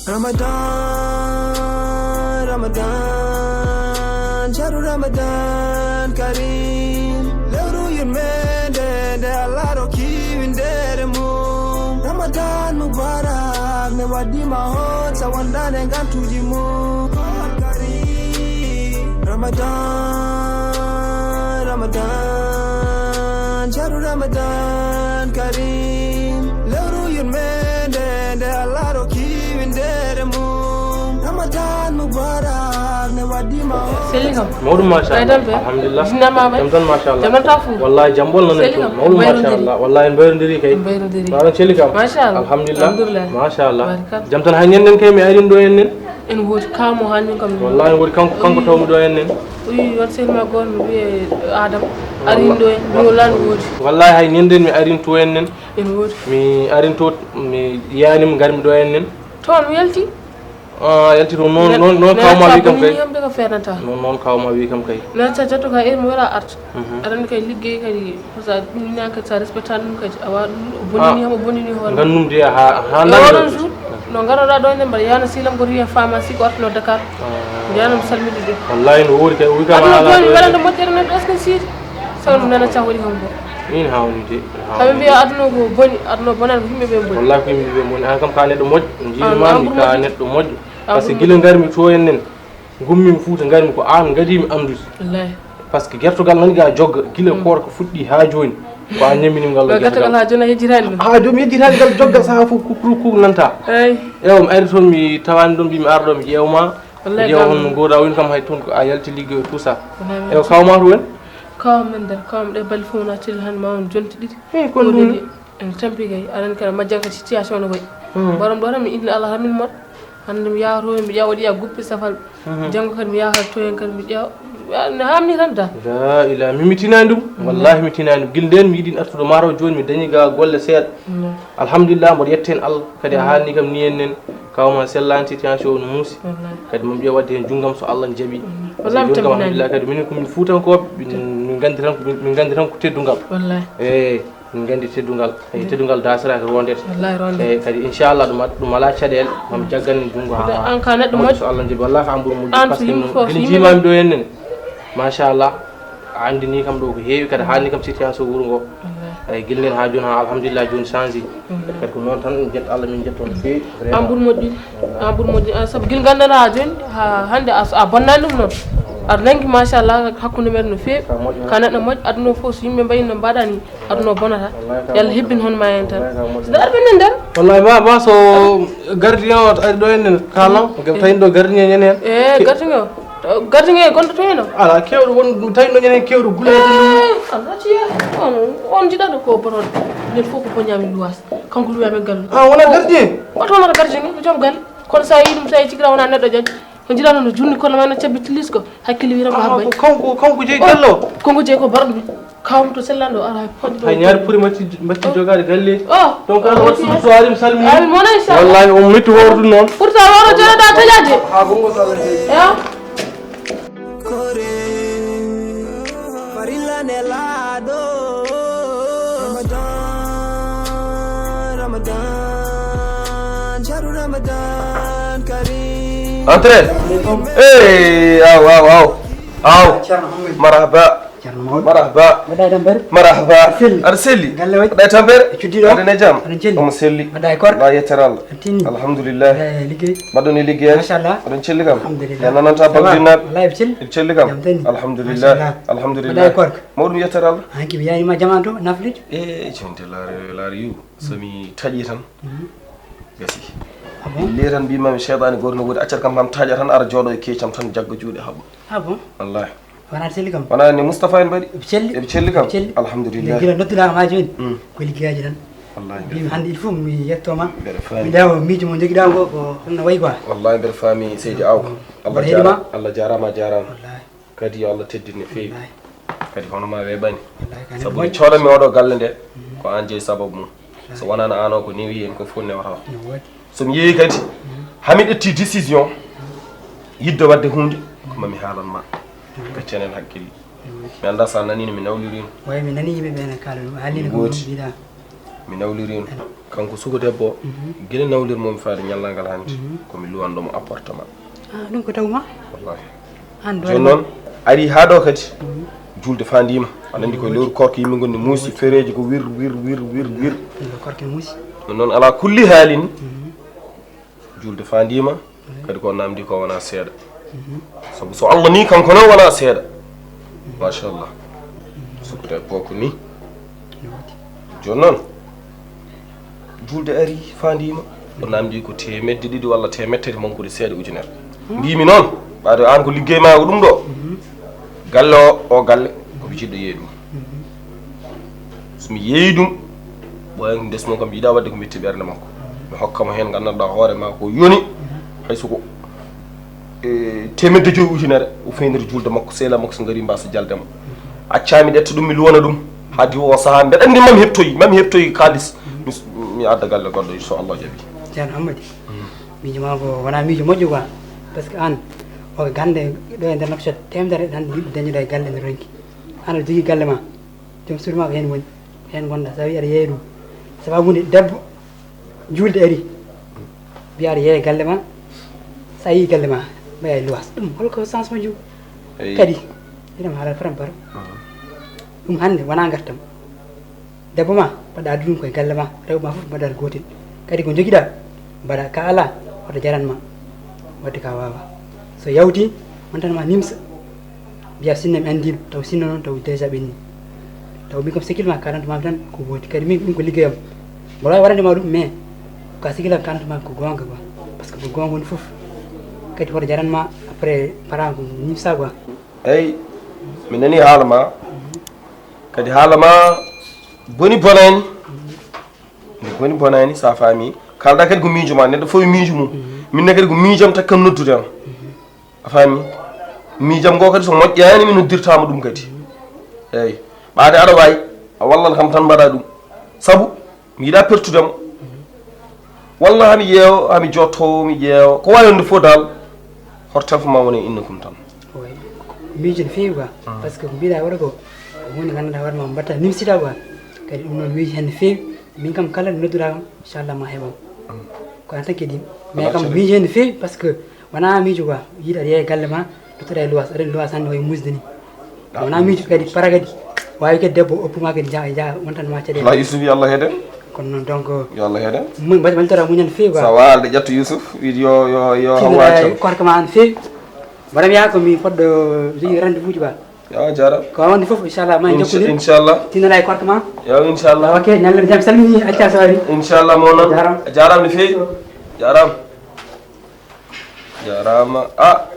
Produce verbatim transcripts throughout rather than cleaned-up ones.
Ramadan, Ramadan, shahru Ramadan Kareem. Lewru yurmeende nde Allah rokki winndere mum. Ramadan Mubarak, nde waɗɗii ma hoot, sa wondaani e ngantuuji mum. Koor Kareem. Ramadan, Ramadan, shahru Ramadan Kareem. Lewru yurmeende nde Allah rokki winndere mum. Ramadan Mubarak, nde waɗɗii ma hoot. Selli kam. Mawɗum, machallah. Alhamdulillah. Bismillah, mama. Jam tan, machallah. Jam tan, tafu. Wallahi, jam ɓol noon. Selli kam. Mawɗum, machallah. Wallahi, en mbayrondiri kay. En mbayrondiri. Mbaɗon selli kam. Machallah. Alhamdulillah. Alhamdulillah. Machallah. Barikalla. Jam tan, hay ñanden kay mi arin ɗo en nen. En woodi kamo hannjum kam. Wallahi, en woodi kanko, kanko tawmi ɗo en nen. Wi, wat selma goon, mi wiye Adam. Arin ɗo en, mi wala no woodi. Wallahi, hay ñanden mi arin to en nen. En woodi. Mi arin to, mi yaanima, ngarmi ɗo en nen. Toon mi yalti. Ah, yalti toon noon, noon, noon kawma wi kam kay. Noon, noon kawma wi kam kay. Nata jatto ka, ir mi wala art. Mhm. Aɗa anndi kay liggey kadi, ko sa ɗum nan kadi sa respecta ɗum kadi, awa ɗum o bonini, ah, hamo bonini hoore. Ngannum de ha, ha e oɗon jour, no ngaroɗa ɗo ne mbaɗa yana silam ko riya pharmacie ko artuno Dakar. Ah. Mbiyanam salminde de. Wallahi no woori kay, o wi kam aduna ala joni ɗo waɗande moƴƴere neɗɗo askan siidi. Sabu ɗum nana cah waɗi kam ko. Min hawni de. Haɓe mbiya aduna ko boni, aduna bonani ko yimɓe ɓe boni. Wallahi ko yimɓe ɓe boni. An kam ka neɗɗo moƴƴo, jiimi ma mi ka neɗɗo moƴƴo. Parce que gila ngarmi to en nen. Ngummimi Fuuta, ngarmi ko aan ngadimi anndude. Wallahi. Parce que gertogal nani ga jogga, gila koorka fuɗɗi haa jooni, ko aan ñamminimi ngal ɗo gertogal. Haa jooni a yejjitaani ɗum? Haa jooni mi yejjitaani ngal joggal sahaa fof ku, ku, ku nanta. Eey. Ewa, mi ari toon mi tawaani ɗoon, mbiimi ara ɗo mi ƴeewma. Wallahi, mi ƴeewa honno ngooruɗaa, woni kam hay toon ko a yalti liggey e tout ça. Wallahi. Ewa, kawma to woni? Kawam nan nder, kawam ɗe balɗe fof na celli hannde ma won jonte ɗiɗi. Eey, kon ɗum. Ene tampi kay, aɗa anndi kala majjal ka situation no wayi. Hmm. Mbaɗam ɗo tan mi inni Allah tan min moɗ. Hannde mi yahoto mi ƴeewa waɗi a guppi safal. Mhm. Janngo kadi mi yahoto heen kadi mi ƴeewa. Haa mi tan da. La ilaha, mi, mi tinaani ɗum. Mhm. Wallahi mi tinaani ɗum. Gila ndeen mi yiɗi artude maaro jooni mi dañi ga golle seeɗa. Mhm. Alhamdulillah mboɗo yetta heen Allah. Kadi a haalni kam ni en nen. Kawma sellaani situation o no muusi. Wallahi. Kadi mami ƴeewa waɗde heen junngam so Allah jaɓi. Mhm. Wallahi mi jooni kam tabinani. Alhamdulillah kadi minen ko min Fuutankooɓe, min, min nganndi tan ko, min, min nganndi tan ko teddungal. Wallahi. Eey. Min nganndi teddungal. Eyi, teddungal daasiraaki, roondete. Wallahi, roondete. Eyi, kadi inchallah ɗum, ɗum alaa caɗeele, mam jaggan en junngo haa an ka neɗɗo moƴƴo, so Allah jaɓi. Wallahi ko an ɓuri moƴƴo, an parce que yimɓe fof, ene jiimaami ɗo en nen. Machallah, a anndini kam ɗo ko heewi, kadi haalni kam situation wuro ngo. Wallahi. Eyi, gila nen haa jooni, haa alhamdulillah, jooni change. Wallahi. Kadi ko noon tan, en njetto Allah, min njetto no feewi, vraiment. An ɓuri moƴƴude, an ɓuri moƴƴude, an sabu gila nganndanɗaa haa jooni, haa hannde a, a bonnaani ɗum noon. Aɗa nanngi machallah hakkunde men no feewi. Ka moƴƴo. Ka neɗɗo moƴƴo, aduna o fof so yimɓe mbayi no mbaɗa ni, aduna o bonata. Wallahi ka moƴƴo. Yo Allah hebbin hono ma en tan. Wallahi ka moƴƴo. So aɗa ɓe nan nder. Wallahi ma, ma so gardien o ari ɗo en nen, kalan, ngam tawi ɗo gardien en en. Eh, gardien o. Gardien o gonɗo to en o. Ala, kewɗo won, tawi ɗo en en kewɗo gula. Eh, Allah tiya. On, on jiɗaɗo ko botoɗo. Nden fof ko boñami luwas. Kanko luwami e galle. Ah, wona gardien? Oto wonata gardien, ko joom galle. Kono sa yi ɗum, sa yi cigira wona neɗɗo jaɓi. Ko jiɗano no junni kono ma no cabbi tilis ko hakkille wi tan ko habbay. Kanko, kanko jeyi gallo. Kanko jeyi ko barɗo mi. Kawam to sellanɗo ara hay fodde. Hay ñaari puri matti, matti jogaade galleeji. Oh. Donc Allah waɗi ɗum so ari mi salmini. Amin mona inchallah. Wallahi on metti hoore ɗum noon. Pourtant waro joɗoɗa taƴaade. Ha bongo sala jeyi. Ya. Kore. Farilla ne laaɗo. Ramadan, Ramadan, shahru Ramadan Kareem. Entrez. Hey, aw, aw, aw. Aw. Ceerno Hammet. Marhaba. Ceerno mawɗo. Marhaba. Mbaɗɗa e tampere? Marhaba. Selli. Aɗa selli? Galle waɗi? Mbaɗɗa e tampere? E cuddiɗo? Mbaɗɗa e jam? Aɗa selli? Omo selli. Mbaɗɗa e koor? Mbaɗɗa yettere Allah. Aɗa tinni? Alhamdulillah. Mbaɗɗa e liggey? Mbaɗɗon e liggey? Machallah. Oɗon celli kam? Alhamdulillah. Ɓe nananta bagdinnaɓe? Wallahi ɓe celli. Ɓe celli kam? Jam tani? Alhamdulillah. Machallah. Alhamdulillah. Mbaɗɗa e koor? Mawɗum yettere Allah. Hanki mi yaanima jamaanu to naflude? E jonte laare, laare yu. So mi taƴi tan. Mhm. Gasi. Ah bon? Le tan mbimami cheytaani goto no woodi accat kam mam taƴa tan ara jooɗo e keecam tan jagga juuɗe haɓa. Ah bon? Wallahi. Wona selli kam. Wona ni Moustapha en mbaɗi. Eɓe celli. Eɓe celli kam. Eɓe celli. Alhamdulillah. Gila nodduɗa ma jooni. Mm. Ko liggeyaaji tan. Wallahi. Mbimi hannde il faut mi yetto ma. Mbeɗa faami. Mi dawa miijo mo jogiɗa ngo ko honno wayi quoi. Wallahi mbeɗa faami seydi Aw. Mm. Allah jaaraama, Allah jaaraama, a jaaraama. Wallahi. Kadi yo Allah teddin no feewi. Wallahi. Kadi hono ma weeɓani. Wallahi, ka neɗɗo moƴƴo. Sabu nde coodanmi oɗo galle nde, mm, ko an jeyi sababu mum. Wallahi. So wonaano aan o ko newi en ko fof newata o. No woodi. So mi yeeyi kadi, mm, hami ƴetti décision, mm, yidde waɗde huunde, ko mami haalan ma. Mm. Gaccen en hakkille. Mm. Mi annda so a nani no mi nawliri no. Wayi mi nani yimɓe ɓe ne kaala ɗum, a haalino ko ɗum mbiɗa. Mi nawliri on. Kanko suko debbo o, gila nawlir mo mi faade ñallaagal hannde, ko mi luwanɗo mo appartement. Ah, ɗum ko taw ma? Wallahi. An Jooni noon, ari haa ɗo kadi, juulde faandiima. Aɗa anndi koye lewru koorka yimɓe ngoni muusi, fereeji ko wir, wir, wir, wir, wir. Ɗo korke muusi. Ɗum noon, alaa kulli haalin, juulde faandiima, kadi ko namdi ko wonaa seeɗa. Sabu so Allah ni kanko noon wonaa seeɗa. Machallah. Sukkude e koko ni. Jooni noon, juulde ari faandiima. O namdi ko teemedde ɗiɗi walla teemedde tati mankude seeɗa ujunere. Mbimi noon, ɓaade aan ko liggey ma ko ɗum ɗo. Galle o, o galle, ko mi jiɗɗo yeeyi ɗum. So mi yeeyi ɗum, ɓooyan ko ndesmo kam yiɗa waɗde ko metti ɓernde makko. Mi hokka mo heen nganndanɗaa hoore ma ko yoni, hay so ko e teemedde joyi ujunere, o feynir juulde makko, sehla makko so ngari mbasa jalde mo. Accaa mi ƴetta ɗum, mi luwana ɗum. Haa diwa o sahaa, mbeɗa anndi mami heɓtoyi, mami heɓtoyi kaalis. Mi, mi adda galle goɗɗo, inchallah jaɓi. Ceerno Hammadi, miijo ma ko wonaa miijo moƴƴo quoi. Par ce que aan, o ko gannde ɗo e nder Nouakchott, teemedere tan yimɓe dañuɗo e galle ene ronki. Aan aɗa jogii galle ma, joom suudu ma ko heen woni, ko heen ngonɗaa, so a wii aɗa yeeya ɗum. Sababu nde debbo, juulde ari, mbiya aɗa yeeya galle ma, so a yii galle ma, mbaɗa e luwaas. Ɗum hol ko sens majjum? Kadi, hiɗam haala faram baro. Ɗum hannde wonaa ngartam. Debbo ma, mbaɗa duɗum koye galle ma, rewɓe ma fof mbaɗa gootel. Kadi ko njogiɗa, mbaɗa ka alaa, hoto jaran ma. Waɗde ka waawa. So yawti, wontan ma nimsa. Mbiya sinno mi anndii, taw sinno noon, taw déjà ɓenni. Taw min kam sekkil ma kalanta ma tan ko woodi. Kadi min ɗum ko liggeyam. Mboɗo waawi waɗande ma ɗum, mais ka sekkil am kalanta ma ko goonga quoi. Par ce que ko goonga woni fof. Kadi hoto jaran ma, après, para ko nimsa quoi. Eyi, mi nanii haala ma. Kadi haala ma boni bonani. Nde boni bonani, so a faami. Kaalɗa kadi ko miijo ma, neɗɗo fof e miijo mum. Min ne kadi ko miijam takkam noddude am. A faami? Miijam ngo kadi so moƴƴaani, mi noddirtaama ɗum kadi. Eyi. Ɓaade aɗa waawi, a wallan kam tan mbaɗa ɗum. Sabu mi yiɗa pertude mo. Walla hami ƴeewa, hami jotto, mi ƴeewa. Ko waawi wonde fof dal, hoto téléphone ma wone innakum tan. Oy, miijo no feewi quoi. Par ce que ko mbiɗa waɗa ko, ko hunde nganndanɗaa hoore ma mbatta nimsita quoi. Kadi ɗum noon miijo heen no feewi. Min kam kala nodduɗa kam, inchallah ma heɓam. Ko en tan kadi. Mais kam miijo heen no feewi par ce que wonaa miijo quoi. Yiɗa yeeya galle ma, tottoɗa e luwaas, aɗa anndi luwaas hannde wayi musde ni. Wonaa miijo kadi, para kadi. Waawi kadi debbo oppu ma kadi, jaa, jaa, wontan ma caɗeele. Ala Yusuf, yo Allah heɗen. Kono noon donc, Yo Allah heɗen. mun, mbaɗi, mbaɗi tora muñal feewi quoi. Sa wawa alde ƴetta Yusuf, wiide yo, yo, yo, Tinnoɗa e korka ma no feewi. Mbaɗam yaha ko mi poɗɗo jogii rendez-vous ji quoi. Yo, jaaraama. Ko wonde fof, inchallah, ma en jokkondir. Inchallah. Tinnoɗa e korka ma. Yo, inchallah. Ok, ñallam jam salmini, acca so ari. Inchallah, mo noon. Jaaraama. Jaaraama no feewi. Jaaraama. Jaaraama. Ah.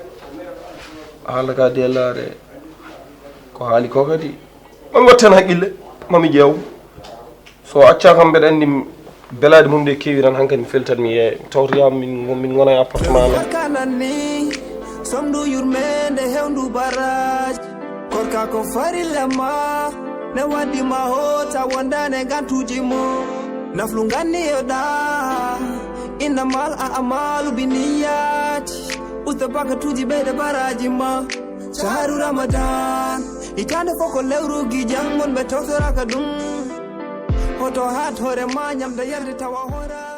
Haala ka de laare. Ko haali ko kadi. Ma mi wattu heen haqqille. Ma mi ƴeew. So accaa kam mbeɗa anndi belaaɗe mum ɗe keewi tan, hankadi mi feltat mi yeeya. Mi tawtoya min, min ngona e appartement amen. Kananni, somdu yurmende hewndu baraji. Korka ko farilla ma, ne waddi ma hota wondane gantuji mo. Naflu ganni yoda, innamal a'malu biniyati. Usta bakatuji ɓeyde baraji ma. Shahru Ramadan, hitande fof ko lewru gijang mon ɓe tawtoraka ɗum. Hoto hat hoore ma ñamde yarde tawa hoora.